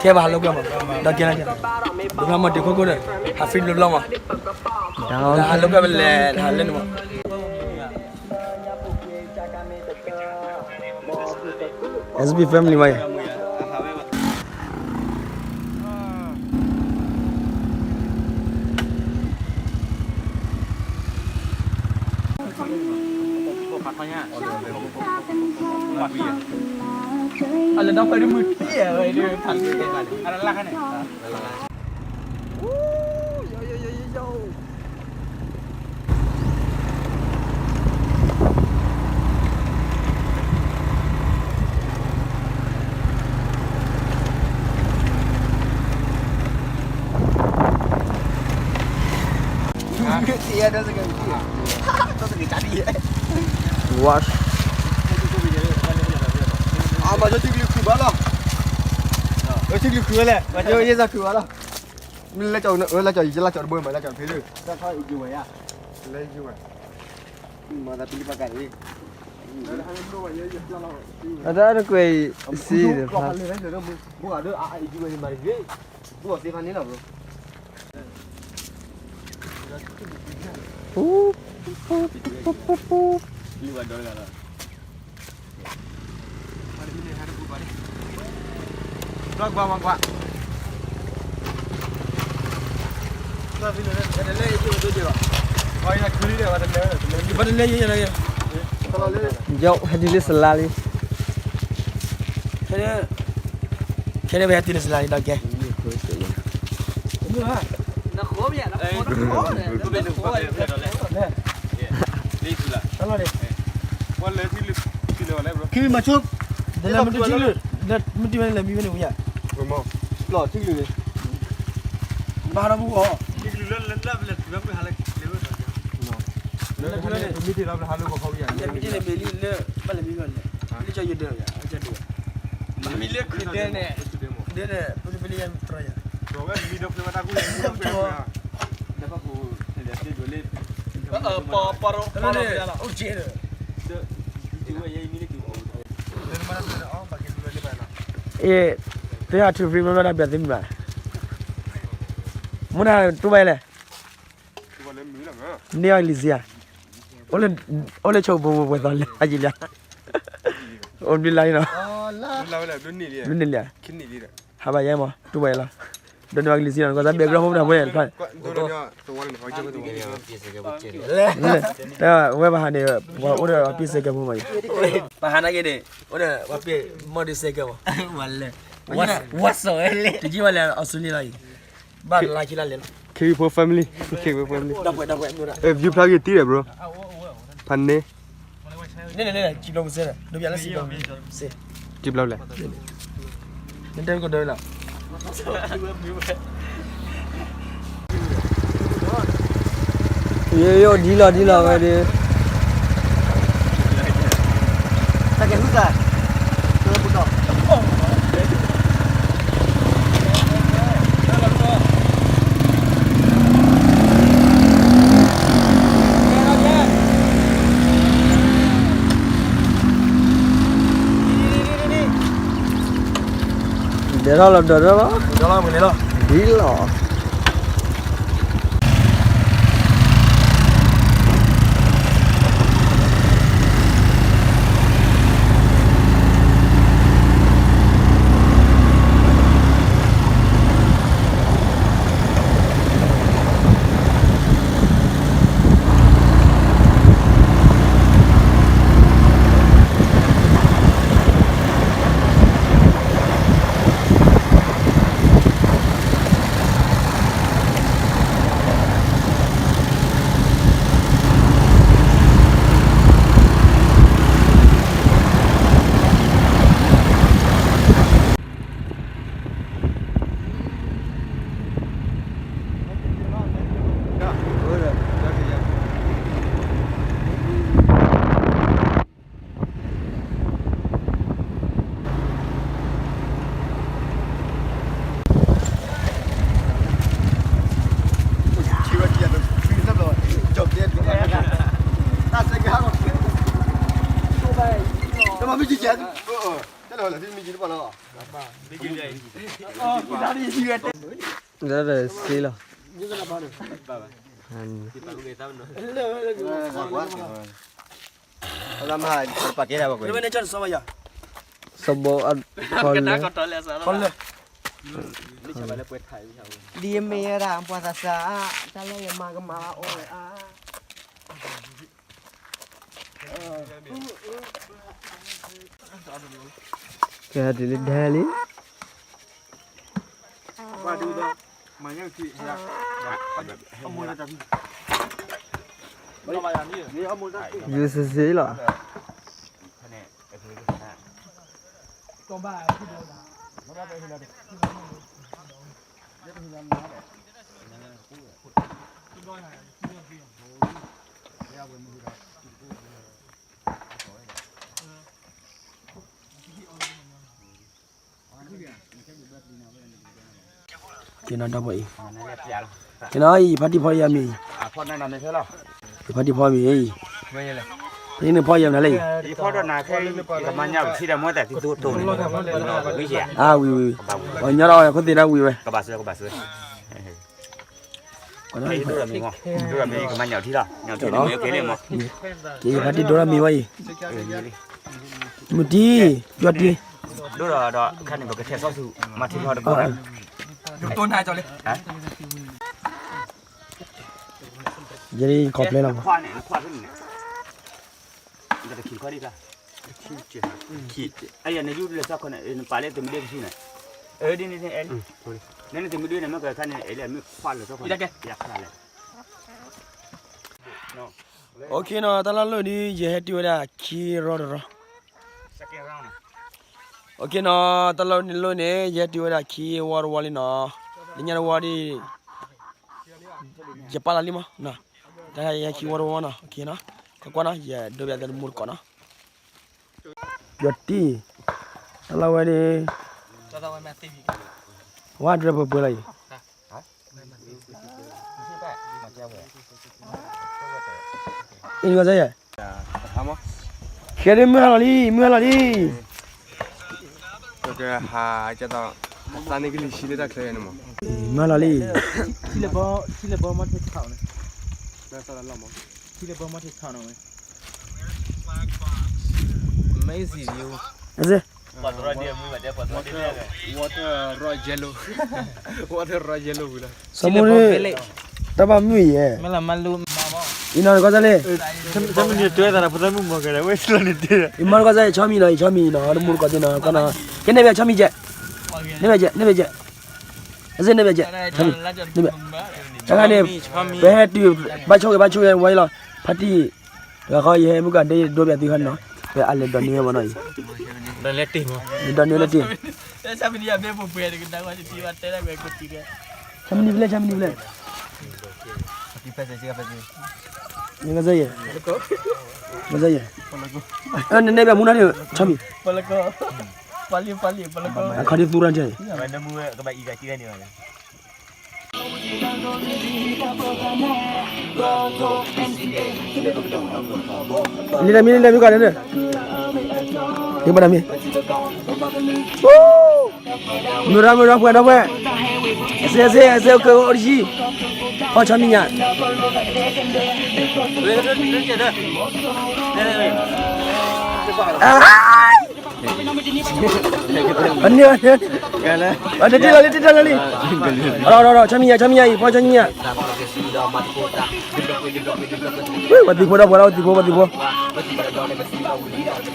ကဲဘၣ်ဟးလိာ်ကွဲမး, ဒီးကဲလၢကဲ, ဒိးဖျါမီၤတ့ၢ်ခိၣ်ခိၣ်ဒီး, ဟး free တဘျီဘျီမး, ဟးလိာ်ကွဲပလဲၤ ဟးလၢန့ၣ်မး. S B family မးယဲ. Wash. အမၤကၠီထံကလုၢ်ခုၣ်ဘၣ်လီၤ, ထံကလုၢ်ခုၣ်ဝဲလဲၣ်, မၤကၠီယဲၢ်စၢ်ခုၣ်ဘၣ်လီၤ, လၢကၠီ, လၢကၠီ, ယလၢကၠီတဘိမး, လၢကၠီဖဲလၢ, လၢယဝဲ, မၤသးပလံၤပှၤကးန့ၣ်, အတၢ်တကွဲၢ်အံၤ, စံးဒီးဖး, ဘုဂၤဒီးအအံၤယဝဲန့ၣ်မၤတဂ့ၤ, ဘုဂၤသ့ၣ်ဖးန့ၣ်လီၤ, bro. ယဟဲတုၤလၢစလါလံ, ခဲန့ၣ်ပဟဲတုၤလၢစလါလံ ဒီးကဲ, ခံမံၤမၤဆိ, လၢမ့ၢ်တံၤဝဲန့ၣ် လဲၤမံဝဲန့ၣ်ဝံၤယါ, လီၤထံကလုၢ်န့ၣ်, ဘၣ်ဒီးမူအီၤ, လဲၤမံတ့ၢ်န့ၣ် မ့ၢ်လံလၢ ဘၣ်လဲၤမံဝဲန့ၣ်, လၢကၠီယဒၢးယါ, ကၠီဒၢး, မ့ၢ်လၢခုၣ်ဒၢးန့ၣ်, ဒၢးန့ၣ် ပလံၤပလံၤယါတြီယါ, အ့, သ့ၣ်ဟးထူၣ်ဖံးမ့ၢ်ဘၣ်တၢ်ဘၣ်သ့ၣ်မုၢ်ဘၣ်, မူနၤတူၢ်ဘၣ်လဲၣ်, န့ၢ်အီၤလံၤစံယါ, အိၣ်လၢဆိးပူၤပှဲၤသီလဲၣ် အယံၤလံ, အိၣ်ဘျုးလါလံနီၤ, ဒ်န့ၣ်လံ, ဟးဘၣ်ယဲမး တူၢ်ဘၣ်ယဲလီၤ, ဒီးန့ၢ်အီၤလံၤစံနီၤ ကီၢ်သးဘဲးကရၢဖိမနုၤဖိန့ၣ်, တၢ်ဝဲဘၣ်ဟးန့ၣ် ပှၤအိၣ်ဒီးပ့ၢ်စဲးကဲးဖိမး, ပှၤဟးနာ်က့န့ၣ် အိၣ်ဒီးပှၤပ့ၢ်မီၢ်ဒုးစဲးကဲးဖိ, ဝဲလဲၣ်, ဝဲလဲၣ်, တယံာ်ဝဲလဲၣ် အီစထြ့လယါအံၤ, ဘၣ်လါခံလါလဲၣ်လီၤ, ခ့ဝံဖိ family, ခ့ဝံဖိ family, ဒီးပှဲၤဒီးပှဲၤ, အဲ view ဖျါဂ့ၤတံၢ်ဒီး bro, ဖးန့ၣ်, န့ၣ်န့ၣ်န့ၣ် စံးဘျီပစဲဒီး ဒိးပျးလၢစံးဘျီပစဲ, စံးဘျီလဲၣ်, နတဲကဒီးလီၤ ယိယိ ဒ်လီၤဒ်လီၤဝဲဒီး, တၢ်ကဲဟုသး, ဒဲထီၣ်လီၤ ဒဲထီၣ်လီၤ, ဒ်လီၤ. လၢတစ့လီၤ. စီၤဘီအဖီလဲၣ်, ဒ်မ့ၢ်ဝဲဒၣ်ပှၤသးစၢ်, တၢ်လၢယမၤကမၤဘၣ်အိၣ်ဝဲအါ, ကဲဒ်လံဒဲလံ, ယူစစ့လီၤ. ကဲနီၤ ဒီပုၢ်အံၤ, ကဲနီၤအံၤ ယဖါတံၢ်ဖီယၤမ့ၢ်အံၤ, ယဖါတံၢ်ဖီမ့ၢ်အံၤ, ဖဲန့ၣ်ဖီယၤမနုၤလဲၣ်အံၤ, အါဝံၤဝံၤဝံၤ, ပှၤကညီဒီး ခိၣ်သ့ၣ်ဒၣ်ဝံၤဝဲ, ကဘၣ်စၢၤ ကဘၣ်စၢၤ, ကဲ ယဖါတံၢ်ဒိၣ်ထီၣ်မ့ၤဝဲအံၤ, မုၢ်တံၢ်, ယွၤတံၢ်, ဒိၣ်ဒီး ခါန့ၣ် ပကထဲးစီဆူ မၤထံလီၤတဘိ, ယခီဖျိလီၤ, နနတမံၤဒုးလၢသီခီန့ၣ် နပာ်လၢတမံၤဒုးန့ၣ် မ့ၢ်ကခါန့ၣ် အဲၣ်လၢမ့ၢ်ခွါလၢသီခီန့ၣ်, ယခါလဲၣ်. အိၣ်ခ့နီၤ တၢ်လီၢ်လၢဒ် ယဟဲတုၤဝဲဒၣ်ခံရီတရီ, အိၣ်ခ့နီၤ တၢ်လီၢ်လၢန့ၣ် ယဟဲတုၤဝဲဒၣ်ခံဝီတဝီလံနီၤ, လၢညါတဝီဒ် ယပာ်လီၤလံမး, တၢ်ဟဲယဟဲခံဝီတဝီနီၤ, အိၣ်ခ့နီၤ, ကွၢ်ကွၢ်နီၤ ယဒိးဘၣ်သးတမူတကိးနီၤ, ယွၤတံၢ်, တၢ်လီၢ်ဝဲဒ် ဝါဒြဲပှဲၤပှဲၤလီၤအံၤ, အံၤ ကဲဒ်မုၢ်ဟါလီၤလံ မုၢ်ဟါလီၤလံ, မုၢ်ဟါလီၤလံ, စီၤမိၢ်န့ၣ် တၢ်ဘၣ်မုာ်ယဲ, အံၤနီၤ နကီၢ်စၢ်လံ, ယမါနကီၢ်စၢ်လံ, ဆီမံၤနီၤ အံၤ ဆီမံၤနီၤ တမူတကိးသ့ၣ်နီၤ ကီၢ်နီၤ, ကဲနဲၣ်ဘၣ် ဆီမံၤကဲ, နဲၣ်ဘၣ်ကဲ, နဲၣ်ဘၣ်ကဲ, အစ့နဲၣ်ဘၣ်ကဲ, တခါန့ၣ် ပဟဲတုၤ ဘၣ်ဆိၣ်ဂ့ၤ ဘၣ်ဆိၣ်ဂ့ၤဝဲအံၤလီၤ, ဖါတံၢ်, တဂၤဃီ ယဟဲမုၢ်ကဒဲ ဒိးဘၣ်သုဟါနီၤ, ပအလဲၤဒိးန့ၢ်ဝဲဘၣ်နီၤအံၤ, ဒိးန့ၢ်လၢတ့ၢ်, ဒိးန့ၢ်လၢတ့ၢ် ဆီမံၤဖျဲၣ် ဆီမံၤဖျဲၣ်, နကစၢ်ယဲၢ်, နကစၢ်ယဲၢ်, နနဲၣ်ဘၣ်မူနီၤန့ၣ် ဆီမံၤ, အခီဒ်သူရၢ်န့ၣ် လံတၢ်မံၤ လံတၢ်မံၤကီးန့ၣ်, လံဘၣ်တၢ်မံၤ, မုၢ်ရီမုၢ်ရီ ပှဲၤဒီးပှဲၤ, အစ့အစ့အစ့ ကအိၣ်တဆံ, ဖီဆီမံၤညါ, အန့ၣ်, တထံၣ်လီၤလံ တထံၣ်လီၤလံ, ဆီမံၤညါ ဆီမံၤညါအံၤ ဖီဆီမံၤညါ, ပှၤသံၣ်ဖိဒီးပှၤလၢ ပှၤသံၣ်ဖိ ပှၤသံၣ်ဖိ,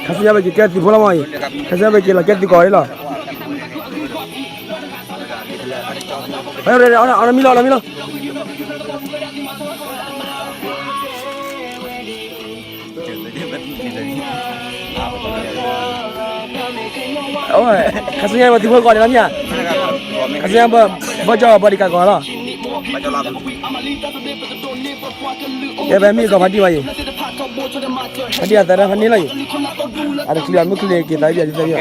ခါဆူညါ ပကကဲသံၣ်ဖိလီၤမးအံၤ, ခါဆူညါ ပက့ၤလီၤကဲသံၣ်ကီးလံလီၤ, အီၣ်မံၤလီၤ အီၣ်မံၤလီၤ, ခါဆူညါ ပှၤသံၣ်ဖိကီးန့ၣ်လီၤမ့ၢ်ဧါ, ခါဆူညါ ဘီကၠီ bodyguard ကီးလီၤ, ကဲဖဲမ့ၢ်ကီးဖါတံၢ်မးအံၤ, ဖါတံၢ်အသးတၢ်ဖးန့ၢ်လီၤအံၤ, အတချံဘၣ် မုၢ်ချံက့ၤသးဘၣ်ဒ်သးဘၣ်, ဖ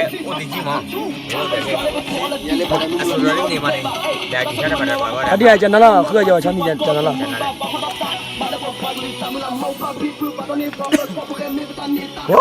ါတံၢ်အကနၣ်လီၤ ဃုအီၤကီးဆီမံၤကနၣ်လီၤ, အိ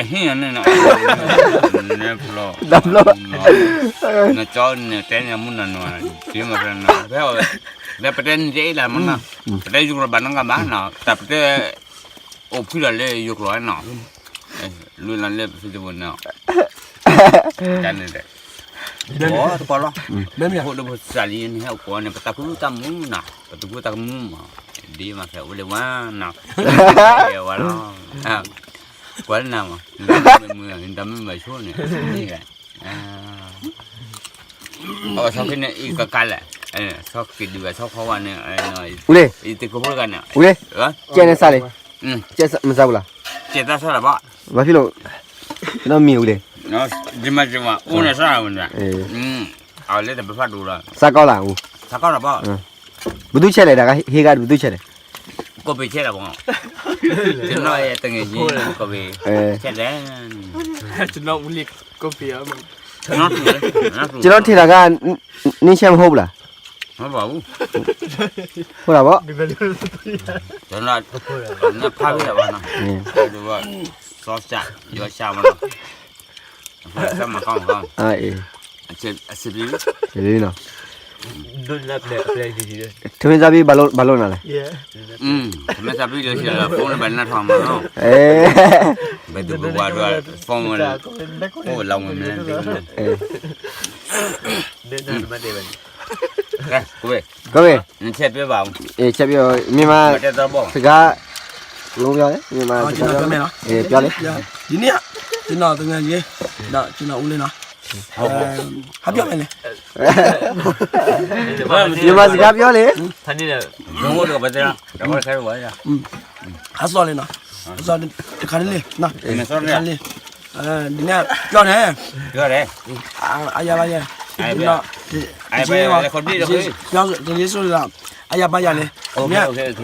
အဟ့ၣ်န့ၣ်နီၤ, နဖျီ, နကၠီန့ၣ်တဲန့ၣ်မူနီၤနီၤ, ဖဲ ဖဲပတဲန့ၣ်တအ့ၣ်လၢမနီၤ, ပတဲယိၤကျိာ်ဘၣ်နီတဂၤဘၣ်နီၤ, တၢ်ပတဲ အိၣ်ဖှံလီၤလၢယိၤကျိာ်နီၤ, လွံၢ်လီၤလၢပဖံတပူၤနီၤ, တၢ်န့ၣ်ဒီး တပီလီၤ, မ့မ့ၢ်အဃိဒီးပစးလံန့ၣ် ဟဲအိၣ်ကိးန့ၣ် ပတၢ်ကူတၢ်မူနီၤ, ပတၢ်ကူတၢ်မူမး, ဒ်မၤဖဲအိၣ်လၢဝါနီၤ, ဝဲလီၤ, ကွၢ်လၢနၤမး, မုၢ်တၢ်မုၢ်မၤဆိန့ၣ်, အဝဲဆီၣ်က့ၤန့ၣ် အံၤကကါလဲၣ်, ဆီၣ်က့ၤဒုးဝဲဆီၣ်ခီဝါန့ၣ်, အံၤတကဖိတဂၤန့ၣ်, ကဲန့ၣ်စးလံ, ကဲမစးဘူးလီၤ, ကဲတၢ်ဆီၣ်လီၤဘၣ်, ဘၣ်ဖံးလိာ်, နီၢ်မံၤဝံၤလံ, ဒ်မၤစၢၤဝဲ, အိၣ်န့ၣ်စးဝဲန့ၣ်, အဝဲလၢတပဖးဒိၣ်လီၤ, စးကီးလၢ, စးကီးလီၤဘၣ်, ဘုသူၣ်ဆဲးလဲၣ်, တၢ်ဟ့ၣ်ဂၤဘုသူၣ်ဆဲးလဲၣ်, ကိးပ့ၤဆဲးလီၤဘၣ်, တနီၤတဂ့ၤ, ကိးပ့ၤ, ဆဲးလဲၣ်, ကနီၤထံၣ်တၢ်ဂၤ, န့ၣ်ဆဲးမ့ၢ်ဟိပူၤလီၤ, ဟိပူၤ, ဟိလီၤဘၣ်, ဖးဝဲလီၤဘၣ်နီၤ, စီၤစၢ်, ယီၤစၢ်မနီၤ, အ့, နီၤ ထမင်းစားပြီး ဘာလုပ်, ဘာလုပ်နေလဲ။ อืม ထမင်းစားပြီးလို့ရှိရင် ဖုန်းနဲ့ ဘာနဲ့ထောင်မှာနော်။ အဲ ဘယ်သူဘယ်ဝါတို့ ဖုန်းဝင် ဖုန်းဝင်လာဝင်နေတယ်။ အဲ ကဲ ကိုယ် ကိုယ် နချက်ပြပါဦး။ အဲ ချက်ပြပါဦး။ မြန်မာ မတက်တော့ပေါ့ စကား လုံးပြောတယ် မြန်မာစကား ကျွန်တော်ပြောမယ်နော်။ အဲ ပြောလေ။ ဒီနေ့က ကျွန်တော်သူငယ်ချင်း ဒီးကျွန်တော်ဦးလေးနော်။ ဟုတ်ဟုတ်။ အဲ ဟာပြောမယ်လေ။ မြန်မာစကားပြောလေ။ ဖာနေတယ် ဘုံဘုံတော့ ဘယ်တော့ တော့ ခဲပါရ။ อืม အစောလေနော်။ အစော တခါတလေနော်။ အဲ တခါတလေ။ အဲ ဒီနေ့ပြောတယ်။ ပြောတယ်။ အာ အယါဘယါ အဲ နော်။ အဲ ပြောဆိုတလေးဆိုတော့ အယါဘယါလေ။ โอเค โอเค โอเค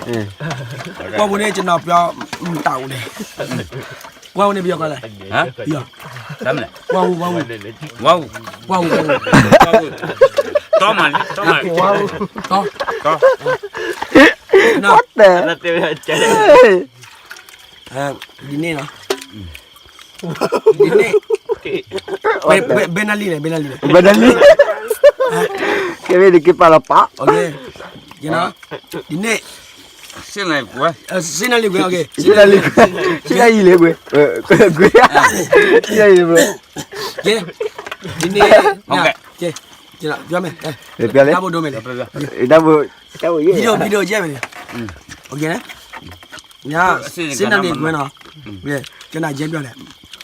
အဲ ကွၢ်ဘူးန့ၣ် ကျွန်တော်ပြော မတၤဘူးလေ။ ကွၢ်ဘူးန့ၣ် ပြောကြလဲ။ ဟမ် ပြော တမ်းလဲ ကွၢ်ဘူး ကွၢ်ဘူး ဝါဝူ ကွၢ်ဘူး ကွၢ်ဘူး တောင်းပါလေ တောင်းပါ ဝါဝူ တောင်း တောင်း နော် အဲ ဒီနေ့နော် ဒီနေ့ ဘယ် ဘယ် ဘယ်နှစ်လီလဲ ဘယ်နှစ်လီလဲ ဘယ်နှစ်လီ ဟမ် ကဲ ဘယ်တကယ်ပါလီၤပာ် โอเค ကျွန်တော် ဒီနေ့ ရှင်းလိုက်ကွယ် အဲ ရှင်းလိုက်လေကွယ် โอเค ရှင်းလိုက်လေကွယ် ရှင်းလိုက်လေကွယ် အဲ ကွယ် ရှင်းလိုက်လေကွယ် ကဲ ဒီနေ့ ဟုတ်ကဲ့ ကဲ ကျွန်တော် ပြောမယ် အဲ ပြောလေ ဓာတ်ပုံတိုးမယ်လေ ဓာတ်ပုံ ဓာတ်ပုံ ဗီဒီယို ဗီဒီယို ရိုက်မယ်လေ อืม โอเคနော် ည ရှင်းလိုက်လေကွယ်နော် อืม ကဲ ကျွန်တော် ရဲပြောတယ်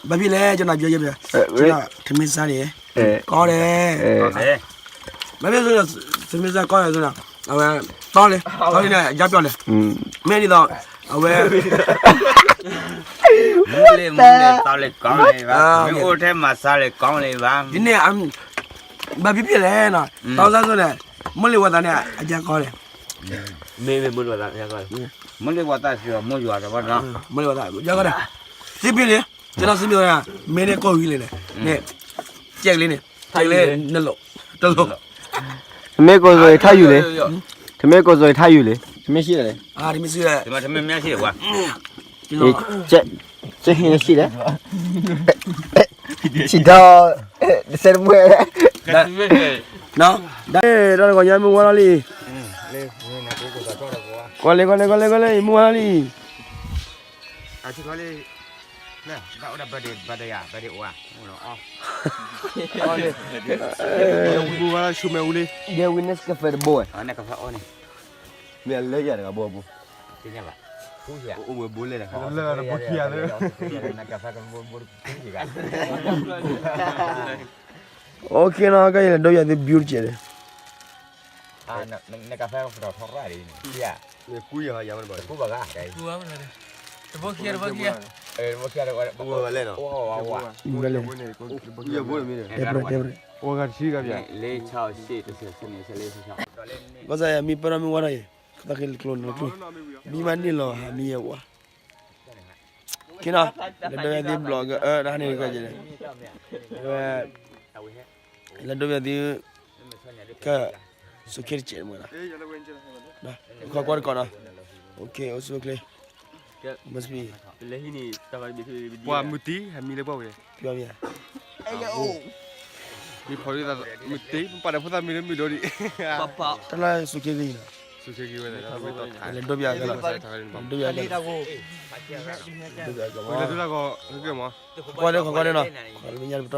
ဘာဖြစ်လဲ ကျွန်တော် ပြော ရဲပြော အဲ ကျွန်တော် ထမင်းစားတယ် အဲ ကောင်းတယ် အဲ ဘာဖြစ်လို့လဲဆိုတော့ သမီးစားကောင်းတယ်ဆိုတော့ အဝဲ တောင်းလေ တောင်းလေနဲ့ ရပြောလေ อืม မင်းဒီတော့ အဝဲ မူးလေမူးလေ တောင်းလေကောင်းလေပါ အာ မင်းအိုထဲမှာစားလေကောင်းလေပါ ဒီနေ့ အမ် ဘာဖြစ်ဖြစ်လဲနော် อืม တောင်းစားဆိုတယ် မူးလေဝါသးနဲ့ အကြံကောင်းတယ် မင်း မင်း မူးလေဝါသး အကြံကောင်းတယ် မူးလေဝါသးဆိုတော့ မူးယွာတော့ပါနော် မူးလေဝါသး အကြံကောင်းတယ် သစ်ပင်လေ ကျွန်တော် စမီးက မင်းနဲ့ ကိုယ်ကြီးလေးနဲ့ နဲ့ ကြိုက်လေးနဲ့ ကြိုက်လေး နှစ်လုံး တစ်လုံး ထမင်းကိုယ်စော်ရည်ထပ်ယူလေ ထမင်းကိုယ်စော်ရည်ထပ်ယူလေ ထမင်းရှိတယ်လေ အာ ထမင်းရှိတယ် ဒီမှာ ထမင်းများရှိတယ်ကွာ ကျွန်တော် ကြက် ကြက်ဟင်းရှိတယ် ခြေထောက် တစ်စက်တစ်ပွဲ နော် ဒါတော့ ညမဝါလာလီ ကွာလေ ကွာလေ ကွာလေ ကွာလေ မဝါလာလီ အချစ်ကလေး နဲ ဘၣ်အိၣ်ဒီး birthday birthday ယၤ birthday အိၣ်ဧါ အိၣ်လီၤ အီၣ်လံ ဝံၤဝါလၢဆူမဲာ်ဝံၤလံ ယဲဝံၤ Nescafe တဘိ အီ Nescafe အီၣ်န့ၣ် မ့ၢ်အလၢယၤတဂၤဘိအဘိ သ့ၣ်ညါဘၣ် အိၣ်ဝဲဘိလဲၣ်တခါ လၢတဘိခံဂၤလၢ Nescafe တဘိတခါ OK နော် ကဲ ယလဲၤဒိးယၤသ့ view တကဲးန့ၣ် နကဖဲကပတီၢ်ထီရၣ်ဒ်န့ၣ် ယကူယဟီယမတဘၣ် ကူဘၣ်ဂါ တဘိခံဂၤ တဘိခံဂၤ တဘိခံဂၤ တဘိခံဂၤ ဘၣ်လဲၣ်နီၤ တဲပြဲ တဲပြဲ အိၣ်ဂၤတဆံဂၤဗျာ လေး ခြောက် ရှစ် တစ်ဆယ် ဆယ့်နှစ် ဆယ့်လေး ဆယ့်ခြောက် ဘၣ်ဆၣ်ယမံပၢၢ်ထီၣ်မ့ၢ်ဝါထီၣ်အံၤ ကသးက့ၤကျိၤနီၤကျိၤ မံမၤန့ၢ်လီၤဟးမံယဲဝါ ခ့နီၤ လဲၤဒိးယၤသု blog အၢ တၢ်ဟးန့ၣ်ကီၢ်က့ၤန့ၣ် ဝဲ လဲၤဒိးယၤသု က စူးခ့တစဲးမ့ၢ်နီၤ ခီကွၢ်တကီၢ်နီၤ OK အိၣ်ဆူၣ်အိၣ်ချ့ must be ပှၤမုၢ်တံၢ် ဟဲမံလၢပှၢ်ဝဲ ပြောမံ မံဖီဒ်သိး မုၢ်တံၢ် ပပာ်ဒီးဖိသၣ်မံလၢမုၢ်ဒိၣ်ဒံး တၢ်လၢစူးခ့ဂ့ၤနီၤ စူးခ့ဂ့ၤဝဲ လဲၤဒိးဘၣ်ကလီၤ ဒိးဘၣ်ကလီၤ လဲၤဒိးဘၣ်ကလီၤ ကွၢ်လၢ ကွၢ်လၢနီၤ ကွၢ်လၢညါတ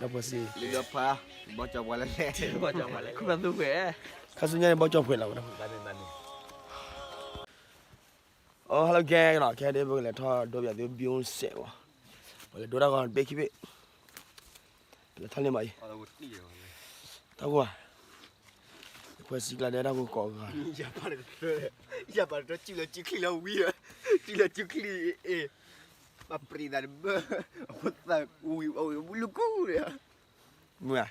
ပတီၢ်နီၤ ဒီးပှၤစံး လံလီၤဖး ဘီကၠီၤပှၤလၢလဲၣ် ခါဆူညါန့ၣ် ဘီကၠီၤပှဲၤလီၤဝဲ အိၣ် hello gang နီၤ ခဲဒ်ပကလဲၤထီၣ်ဒိးပယီၤသု view စဲးဝဲ ပလဲၤဒိးတၢ်ဂီၤတဘ့ၣ်ခံဘ့ၣ် ပလဲၤထီၣ်လံမးအံၤ တၢ်ဂိၢ်ဧါ ပှၤစံးကျါဒဲတၢ်ဂိၢ်ကိးဂၤ ယပၢ်တကတြၢ ယပၢ်တကတြၢစုလီၤစုချံလီၤဝံၤ စုလီၤစုချံ အ့ၣ် ပှၤပြံသးတဘၢ အဝဲသးဝံၤ အဝဲလူၤကူၣ်ဒီး မုၢ်ဧါ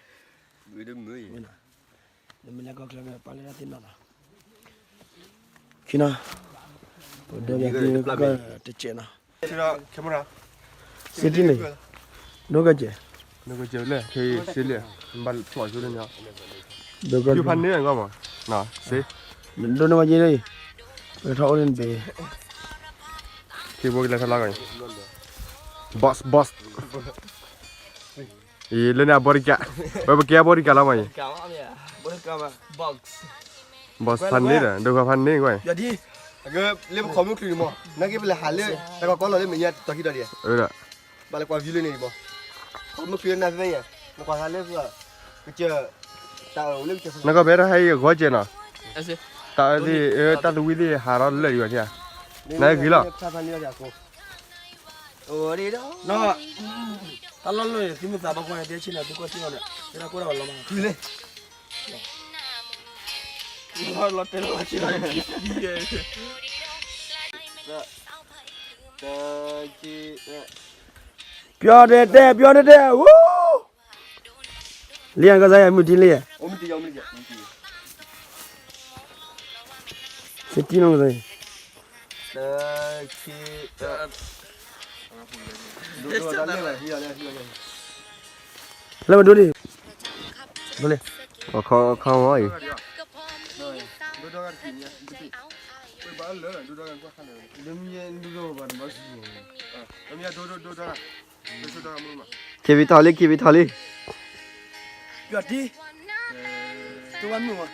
မုၢ်တမုၢ်အံၤ နမ့ၢ်လဲၤကီၢ်ချၢဒီး ပာ်လၢတၢ်သ့ၣ်နီၣ်လီၤ ခံနီၤ ပဒိးယၤသုကတစဲးနီၤ camera စ့တံၢ်န့ၣ် ဒိကစဲး ဒိကစဲးလၢ ခဲစ့လၢ ဘၣ်ဖျိးဆိလၢန့ၣ် ဒိကစဲး ဖာနေငေါမ စ့ ဒိန့ၢ်ဝဲက့ၤလၢ ပထီၣ်အိၣ်န့ၣ်တဘ့ၣ် ခံဘိကလဲၤထီၣ်လီၤကီး boss boss အံၤ လၢန့ၣ်အဘီတကး ဝဲပကဲအဘီတကးလီၤမးအံၤ Box ဖးန့ၢ်ဒီး ဒိၣ်ဃီဖးန့ၢ်ကွၢ်, လၢပခီမုၢ်ချုးန့ၣ်မး နာ်က့ပလဲၤဟးလၢ တၢ်ကီကီလီၤလၢမဲာ်ညါတီၤခံတီၤဒံး, ဘၣ်လဲၤကွၢ် view လၢန့ၣ်မး, ခီမုၢ်ချုးလၢနၤဖဲဖဲညါ နကွၢ်ဟးလၢ ကစၢၢ် တၢ်အၢၣ်လၢကစၢၢ် နကီၢ်ဖဲတၢ်ဟဲအံၤအဂီၢ်ကဲနီၤ, တၢ်အၢသ့ၣ် တၢ်သဝံသ့ၣ် ဟးထီၣ်လၢာ်ဒံးဘၣ်န့ၣ်, နဟဲဂ့ၤလီၤ, တၢ်လီၢ်လၢသုမုၢ်သးဘၣ်ကွၢ်န့ၣ် တဲဆ့ၣ်နီၤ သုကွၢ်စ့ၣ်နီၤဒီး တဲဒၣ်ကိၢ်တၢ်ဝဲလီၤမး, လီၤတဲလီၤဆ့ၣ်နီၤ, ပျီတဲတဲ ပျီတဲတဲ ဝူ, လံယကစၢ်ယမုၢ်တံလံယဲ, စတံနီၤကစၢ်ယဲ, လၢမဒိဒံး, ဒိလံ, အခီမီအံၤ ခံပီထီၣ်လံ ခံပီထီၣ်လံ, ပျီတံ, တဝဲမုၢ်မး,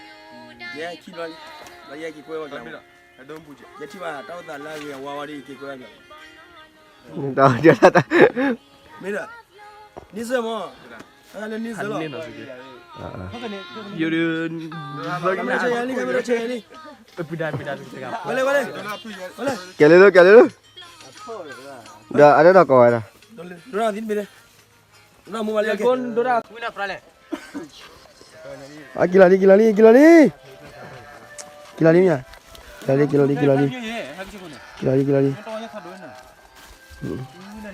ယဲခံဘျီ, လီၤယဲက့ၤကွဲဝဲကျါ, ယထံၣ်ဘၣ်တၢ်အိၣ်သးလၢအဂ့ၤအဝါဝါဒီး ယက့ၤကွဲဝဲကျါ, မ့ၢ်ဒီး, န့ဆၢမး, လၢန့ဆၢလီၤ, ယိၤဒုး, ဝဲလဲၣ်ဝဲလဲၣ်, ကဲလၢလၢ, ကဲလၢလၢ, ဒီးအဒၢဒီးကိးဝဲဒၣ်, ဒိၣ်ဒိၣ်သံတမ့ၢ်, ဒိၣ်ဒိၣ်, က့ၤလီၤလံ က့ၤလီၤလံ က့ၤလီၤလံ, က့ၤလီၤလံမ့ၢ်ဧါ, က့ၤလီၤလံ က့ၤလီၤလံ က့ၤလီၤလံ, က့ၤလီၤလံ က့ၤလီၤလံ, အီၣ်မ့ၤအီၣ်မ့ၤ, ကစ့, အီၣ်မ့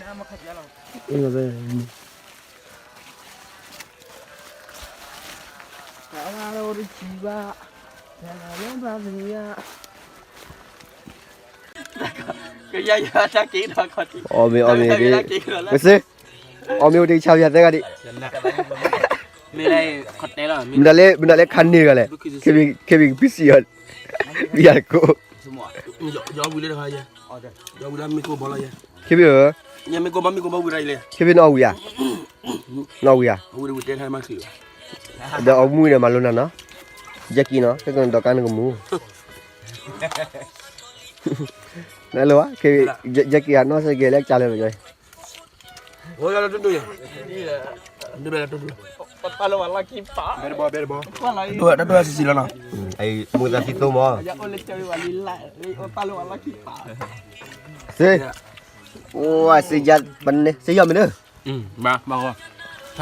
ၤအိၣ်တ့ၢ်ဆါပယၤသၢဂၤဒံး, မ့ၢ်လၢ, မ့ၢ်ဒၣ်လၢခါန့ၢ်ဂၤလဲၣ်, ခဲဘံကပံစံးအီၤ, ပယၤတကိး, ယဝံၤလၢတခါယဲ, ယဝံၤလၢမ့ၢ်ကိၢ်ဘီလီၤယဲ, ခဲဘံဧၢ, ယမ့ၢ်ကိၢ်ဘီမ့ၢ်ကိၢ်ဘီဝံၤရၣ်အံၤလဲၣ်, ခဲဘံနအီၣ်ဝံၤဧါ, နအီၣ်ဝံၤဧါ, ဒီးအီၣ်မူန့ၣ်မၤလိနၤနီၤ, ယဲက့ၤနီၤ ခဲကနဒီးကါနကမူ နလိၣ်ဘၣ်, ယဲက့ၤအနီၢ်စ့ၢ်ကီးလၢကစၢ်လၢာ်, တၢ်ဒိၣ်စံစံလီၤနီၤ, စ့, အိၣ်စ့ယါပန့ၣ် စ့ယီၤမ့ၢ်ဒၢ,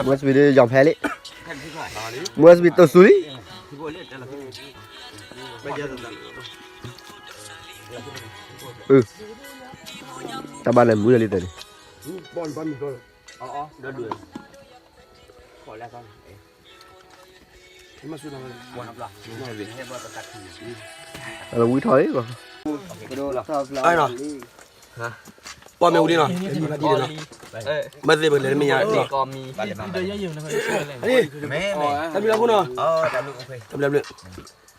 မွဲစပံးဒၢယီၤဖဲလံ, မွဲစပံးတိၢ်စူၤလံ, တၢ်ဘၣ်လဲၤမူလံတၢ်န့ၣ်, ဝံထီၣ်လံ, ပှၤမ့ၢ်ဝံၤလံနီၤ, မ့ၢ်သ့ၣ်ပကလဲၤလၢမဲာ်ညါ, တၢ်ဘျုးလၢခိၣ်နီၤ, တၢ်ဘျုးလၢ,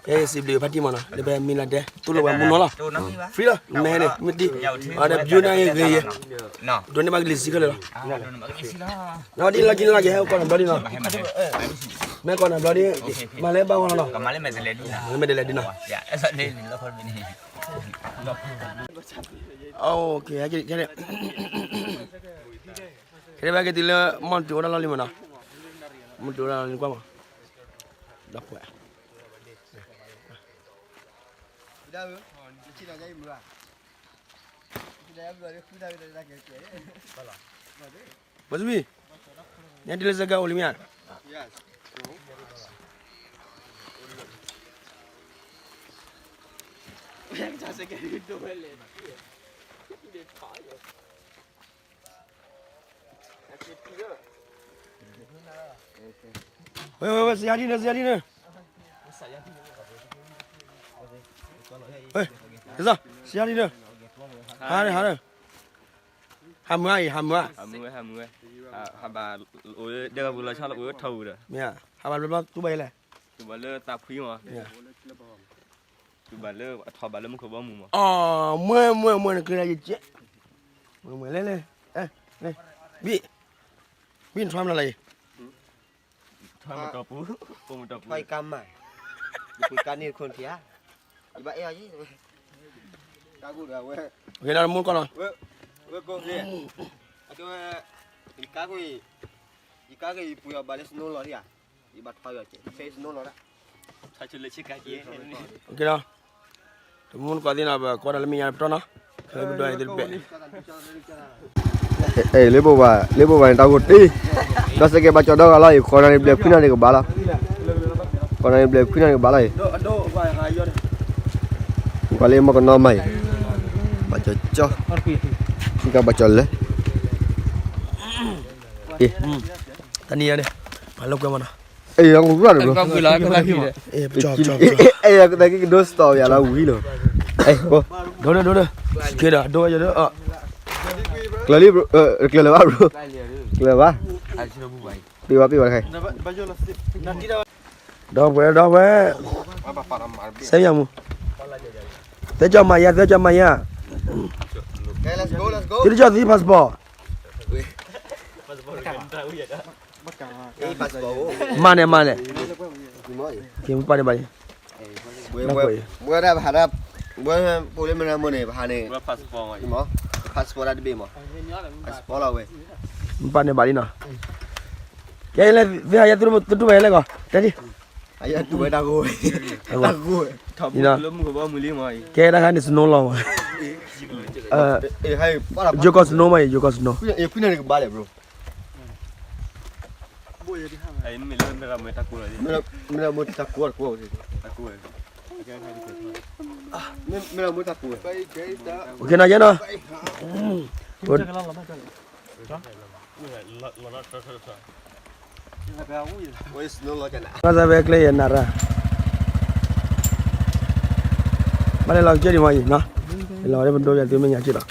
ကဲစံးဘျုးဖါတံၢ်မးနီၤ လၢပမံၤလၢဒဲ တူၢ်လိာ်ဝဲမူနီၤလီၤ, free လီၤ မ့ၢ်ဟဲန့ၣ် မ့ၢ်တံၢ်, အဝဲဒၣ်ဘျုးနၤဂ့ၤဂ့ၤယဲ, ဒိးန့ၢ်ဘၣ်ကလံၤဆံးခဲလၢာ်လီၤ, နဒ်လီၤကံလီၤက့ၤဟဲအိၣ်ကီၢ်နၤဘျီဒံးနီၤ, မ့ၢ်ကီၢ်နၤဘျီဒံး, မၤလၢဘၣ်ဂီၢ်လီၤနီၤ, မ့ၢ်ဒ်လဲၣ်ဒ်နီၤ, ခဲန့ၣ်ဘၣ်က့ၤတုၤလၢ မီၢ်တုၤအိၣ်ဒၣ်လီၢ်လံမးနီၤ, မီၢ်တုၤအိၣ်ဒၣ်လီၢ်လံကွၢ်မး, ဒီးပှဲၤ မၤစဝံ, နဒ်လၢစဲကဲအိၣ်လံမ့ၢ်ဧါ, ဝဲ ဝဲ ဝဲ စယါဒ်န့ၣ် စယါဒ်န့ၣ်, ဝဲ, စယါဒ်န့ၣ်, ဟါန့ၣ် ဟါန့ၣ်, ဟးမုာ်အံၤ ဟးမုာ်ဧါ, ဟးမုာ်ဝဲ, ဟးဘၣ်အိၣ်လၢဒဲကပူၤလီၤဆီလီၤ အိၣ်လၢထီပူၤဒီး, မ့ၢ်ဧါ, ဟးဘၣ်ဘျီဘျီတူၢ်ဘၣ်အံၤလဲၣ်, တူၢ်ဘၣ်လၢသးဖှံမး, တူၢ်ဘၣ်လၢအထီဘၣ်လၢမူခိၣ်ဘီမုၢ်မး, အီၤ မွဲ မွဲ မွဲ နကျဲၤယကဲ, မွဲ မွဲ လဲၤ လဲၤ, ဘံၣ်, ဘံၣ်နထွါမနုၤလဲၣ်အံၤ, ထီၣ်ယကါမး, ယပှ့ၤကါန့ၢ်တခိၣ်နထံၣ်ဧါ, ယဘၣ်အဲၣ်အီၤယဲ, တၢ်ကူၣ်ဒီးဝဲ, ဝဲ, ဝဲကိးက့ၤ, အကဲဝဲ, ယကါကွံာ်, ယကါက့ၤယပှ့ၤအီၤဘၣ်လၢ snow လီၤဒံးဧါ, ယဘၣ်ထီၣ်ယီၤကဲး snow လီၤဒၣ်, တမူတကိးသ့ၣ်နီၤ ပကွၢ်ဒီးလၢမဲာ်ညါပတီၢ်နီၤ, ခဲပဒွးအံၤသ့ၣ်တဘ့ၣ် လၢဘိဘၣ်, လၢဘိဘၣ်န့ၣ် တၢ်ဂိၢ်တ့ၢ်, ဒီးစဲးကဲးဘၣ်ကၠီဒီဂၤလီၤအံၤ ဃိးနၣ်ရံၣ်ဘျဲၣ်ခွံနၣ်ရံၣ်ကဘၣ်လီၤ, ဃိးနၣ်ရံၣ်ဘျဲၣ်ခွံနၣ်ရံၣ်ကဘၣ်လီၤအံၤ, ကွၢ်လၢမီၢ်ကနီမးအံၤ, ဘၣ်ကၠီကၠီ, ဘၣ်ကၠီလဲၣ်, တနံၤအံၤန့ၣ်, ပှၤလၢကွဲမးနီၤ, အဲၣ်, ကသးက့ကဒိ stop ယၤလီၤဝံၤလီၤ, ဒိၣ်ဒိၣ်ဒိၣ်ဒိၣ်, က့ဒီးဒိၣ်ဝဲယဒိၣ်, ကျၢၤလံ, ကျၢၤလၢၤဘၣ် bro, ကျၢၤဘၣ်, ပ့ၤဝဲပ့ၤဝဲတခါအံၤ, ဒီပုၢ်ဝဲၢ်ဒီပုၢ်ဝဲၢ်, စဲယၤမူ, သဲကၠီမၤယၤ သဲကၠီမၤယၤ, သ့ၣ်ကၠီသံ passport, မၤန့ၣ်မၤန့ၣ်, က့ၤမူပာ်န့ၣ်ဘၣ်န့ၣ်, ဝဲဒၣ်ပဟးဒၣ်, ဝဲပအိၣ်လၢမနၤမိၢ်န့ၣ် ပဟးန့ၣ်, passport တၢ်တဘ့ၣ်မး, passport လီၤဝဲ, မူပာ်န့ၣ်ဘၣ်လံနီၤ, ကဲလၢသ့ၣ်ဟးယဲၢ်သူၣ်တမုာ်ဝဲလဲၣ်ကီး, တဲဒ်, တၢ်ဂိၢ်ဝဲ, ကဲတၢ်ခါန့ၣ် snow လီၤမး, ယိၤကီၢ် snow မးအံၤ ယိၤကီၢ် snow, ခွံနၣ်ရံၣ်ကဘၣ်လဲၣ် bro, မ့ၢ်လၢမ့ၢ်တၢ်ကိၢ်, မ့ၢ်လၢမ့ၢ်တၢ်ကိၢ်, ကဲနီၤ, ဘၣ်သးဝဲကျဲယဲၢ်နၤရၢ, ဘၣ်လဲၤလီၤကစၢၢ်ဒံးမးအံၤနီၤ, လီၤဝဲလၢပဒိယၤသုမဲာ်ညါက့လီၤ,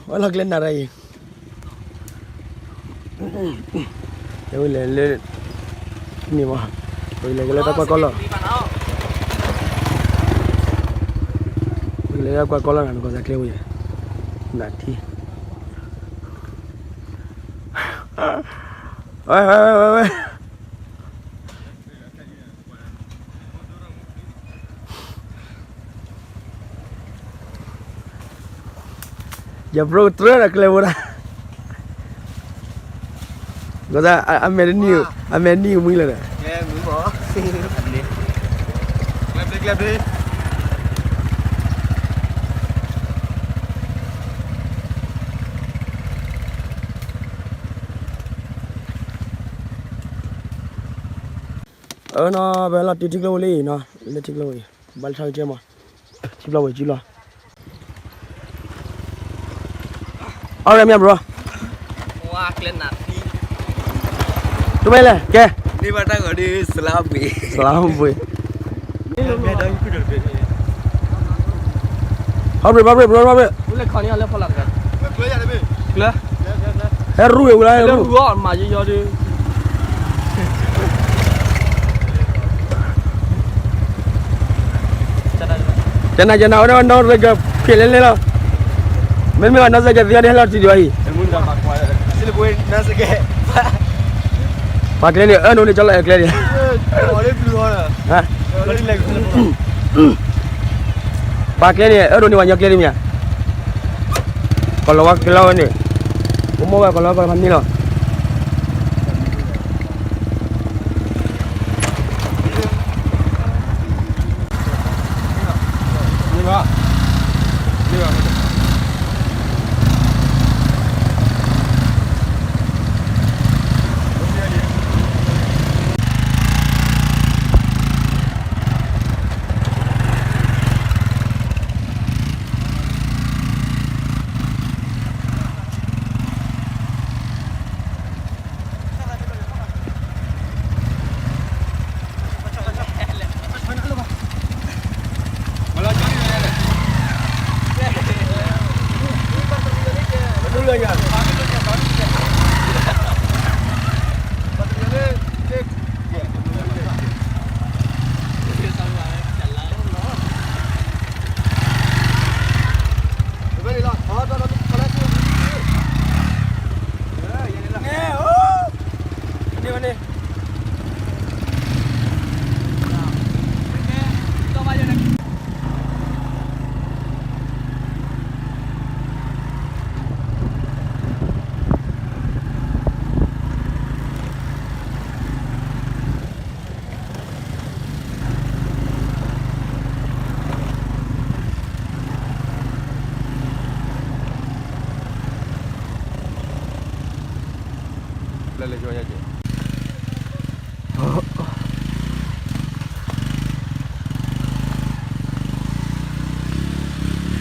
ဝဲလီၤကျဲနၤရၢအံၤ တဲဝဲလဲၤလၢ, န့ၣ်မး, ဝဲလဲၤကလၢတၢ်ကွၢ်ကီလီၢ်, ဝဲလဲၤတၢ်ကွၢ်ကီလီၢ်နၤ နကီၢ်သးကျဲဝဲယဲၢ်, နထံၣ်, ဝဲ, ဝဲ, ဝဲ, ဝဲ ယ bro ကတြၢဒီးကျဲဖိဒၣ်, ကီၢ်သး, အမဲာ်တနံၣ်, အမဲာ်တနံၣ်ကမှံလၢာ်ဒီး, အၢနီၤ ပဟဲလီၤတုၤထံကျိဝံၤလံနီၤ, လၢထံကျိဝံၤ, ဘၣ်လၢထီၣ်ကစၢၢ်မး, ထံကျိဝံၤကံလီၤ, အီၣ်ရၣ်မ့ၢ် bro, တမ့ၢ်လဲၣ် ကဲ, စလါဘှ့ၣ်, ဘှ့ၣ်, ဘှ့ၣ်, ဘှ့ၣ်, ဘှ့ၣ်, ဟဲရူၢ်ဝဲလၢ, မၤယီယီဒုး ကနၣ်ကနၣ်ဝဲဒၣ်နီၢ်စဲးကဲးဖံးလဲၣ်လဲၣ်လီၤ, မ့မ့ၢ်ဘၣ်နီၢ်စဲးကဲးသ့အီၤဒ်ဟဲလီၤတံၢ်ဒံးဘၣ်အံၤ, ပှၤကျဲန့ၣ် အၢနိန့ၣ် ကၠီလီၤအဲၣ်ကျဲန့ၣ် ပှၤကျဲန့ၣ် အၢဒိးန့ၢ်ပှၤညီကျဲဒ်မ့ၢ်ဧါ, ကီၢ်လီၤဝါကျဲလီၤဝဲန့ၣ်, ပမိၢ်ဝဲကီၢ်လီၤဝါကီၢ်ဖးမံလီၤ.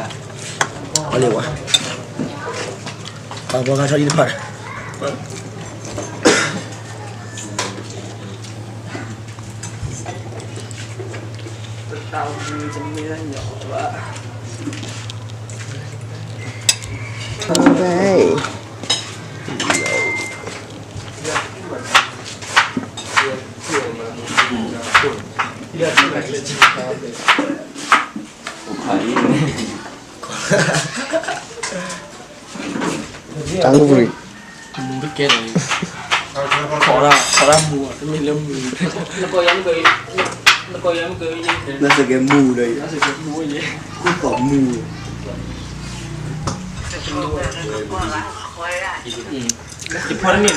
အီၣ်လံဝဲ, ပှၤဘီခါဆီဒံးတဖၣ်န့ၣ် တၢ်အိၣ်ဘှံး မူတကဲလီၤ, ခီဒၣ်မူ, တမ့ၢ်လၢမူ, နစကဲမူဒီး, မူ, ယဖီတန့ၢ်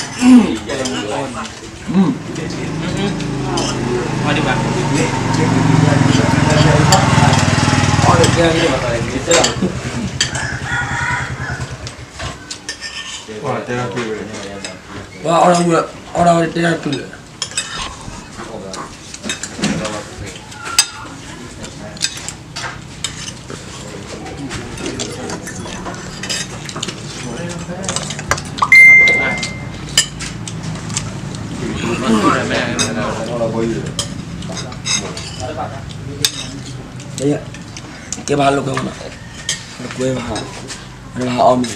လီၤ. ပှၤအီၣ်ဒၣ်ဝဲတဲတၢ်တတုၤလၢ ကဲဘၣ်လိာ်ကွဲမနီၤ, လိာ်ကွဲဘၣ်, ဘၣ်အီၣ်မ့ၤ,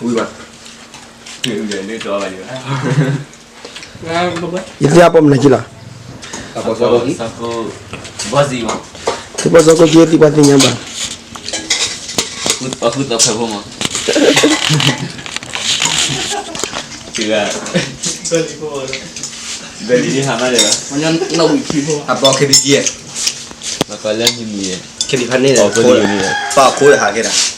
ဝံၤဘၣ်, ယသ့ၣ်ညါပိာ်မနုၤက့လီၤ, သ့ၣ်ပီၣ်စီၤကိၣ်က့ သ့ၣ်ပှၢ်သ့ၣ်ညါဘၣ်, အဘီခဲဒံက့, ခဲဒံဖးန့ၣ်, ပၢ်ခိၣ်ဟးက့ၤဒၣ်